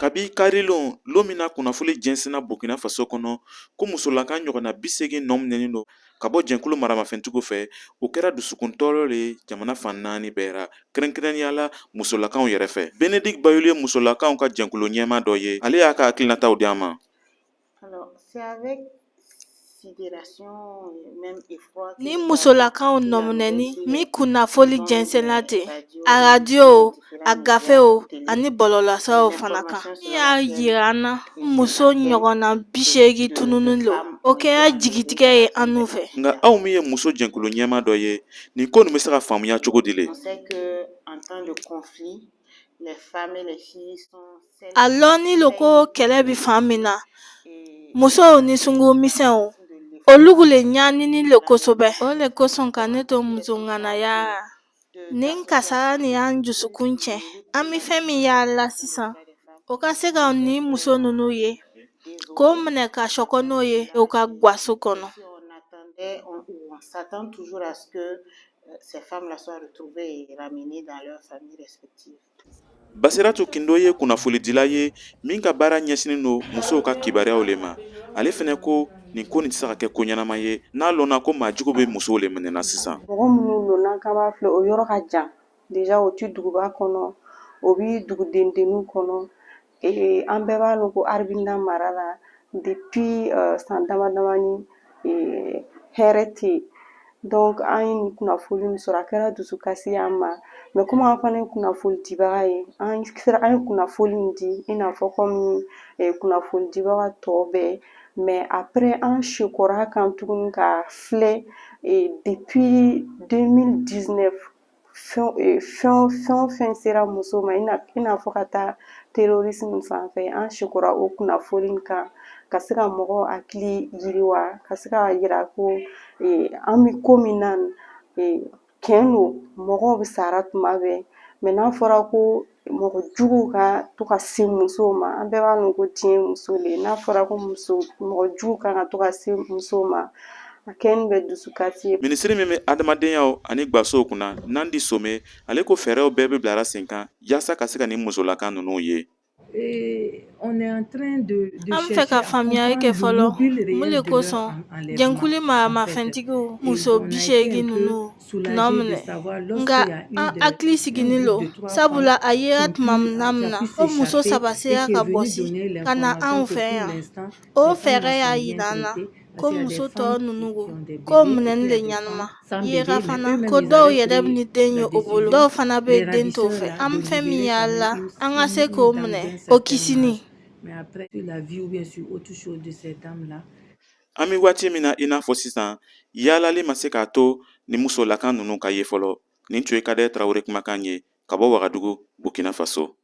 Kabi karilon, lon min na kunnafoni jɛnsɛnna Burkina Faso kɔnɔ ko musolaka ɲɔgɔnna 80 nɔ minɛnen don ka bɔ jɛnkulu maramafɛntigiw fɛ, o kɛra dusukun tɔɔrɔ le ye jamana fan naani bɛɛ ra, kɛrɛnkɛrɛnnenya la musolakaw yɛrɛ fɛ. Benedict Bayulu ye musolakaw ka jɛnkulu ɲɛmaa dɔ ye. Ale y'a ka hakilinataw di an ma. Alors, c'est avec sidération et même effroi. Ni musolakaw nɔminɛni min kunnafoli jɛnsɛnna ten arajo, a gafew ani bɔlɔlɔsiraw fana kan, min y'a yira an na muso ɲɔgɔnna 80 tununnen lo, o kɛra jigitigɛ ye annu fɛ. Nka aw min ye muso jɛnkulu ɲɛmaa dɔ ye, nin ko nin bɛ se ka faamuya cogo di le? On sait que en temps de conflit, les femmes et les filles sont celles A lɔnni lo ko kɛlɛ bi fan min na, musow ni sungurumisɛnw, olugu le ɲanini le kosɛbɛ. O le kosɔn ka ne to muso ŋanaya ra, nin kasara nin y'an dusukun tiɲɛ. An bɛ fɛn min yaala sisan, o ka se ka nin muso ninnu ye k'o minɛ ka sɔkɔ n'o ye u ka gaso kɔnɔ. Si on attendait, ou on s'attend toujours à ce que ces femmes-là soient retrouvées et ramenées dans leurs familles respectives. Basiratu Kindo ye kunnafonidila ye min ka baara ɲɛsinnen don musow ka kibaruyaw le ma. Ale fɛnɛ ko nin ko nin tɛ se ka kɛ ko ɲɛnama ye n'a lɔnna ko maajugu bɛ musow le minɛna sisan. Mɔgɔ minnu don n'an k'an b'a filɛ, o yɔrɔ ka jan déjà, o ti duguba kɔnɔ, o bi dugudendenninw kɔnɔ. An bɛɛ b'a dɔn ko Arbinda mara la, depuis san dama damani, hɛrɛ tɛ yen. Donc an ye nin kunnafoni min sɔrɔ, a kɛra dusukasi ye an ma. Mais komi an fana ye kunnafoni dibaga ye, an sera an ye kunnafoni in di i n'a fɔ komi kunnafoni dibaga tɔ bɛɛ. Mais après, an sekɔra kan tuguni ka filɛ, depuis 2019, fɛn fɛn o fɛn sera muso ma, i n'a fɔ ka taa terrorisme fan fɛ, an sekɔra o kunnafoni kan ka se ka mɔgɔw hakili yiriwa, ka se k'a yira ko an bɛ ko min na, tiɲɛ don, mɔgɔw bɛ sara tuma bɛɛ. Mais n'a fɔra ko mɔgɔ juguw ka to ka se musow ma, an bɛɛ b'a dɔn ko diɲɛ ye muso le ye. N'a fɔra ko muso mɔgɔ jugu kan ka to ka se musow ma, a kɛni bɛ dusukasi ye. Minisiri min bɛ adamadenyaw ani gasow kunna, Nandi Some, ale ko fɛɛrɛw bɛɛ bɛ bilara sen kan yaasa ka se ka nin musolakan ninnu ye. An bɛ fɛ ka faamuyali kɛ fɔlɔ mun le kosɔn jɛnkulu maramafɛntigiw muso 80 ninnu nɔ minɛ. Nka an hakili siginnen lo, sabula a yera tuma min na ko muso saba sera ka bɔsi ka na anw fɛ yan, o fɛɛrɛ y'a yira an na ko muso tɔ ninnu ko minɛni le ɲanama yera fana, ko dɔw yɛrɛ ni den ye o bolo, dɔw fana bɛ den t'o fɛ. An bɛ fɛn min yaala, an ka se k'o minɛ o kisini. An bɛ waati min na i n'a fɔ sisan, yaalali ma se k'a to ni musolakan ninnu ka ye fɔlɔ. Nin tun ye Kadɛ Tarawele kumakan ye ka bɔ Wagadugu, Burkina Faso.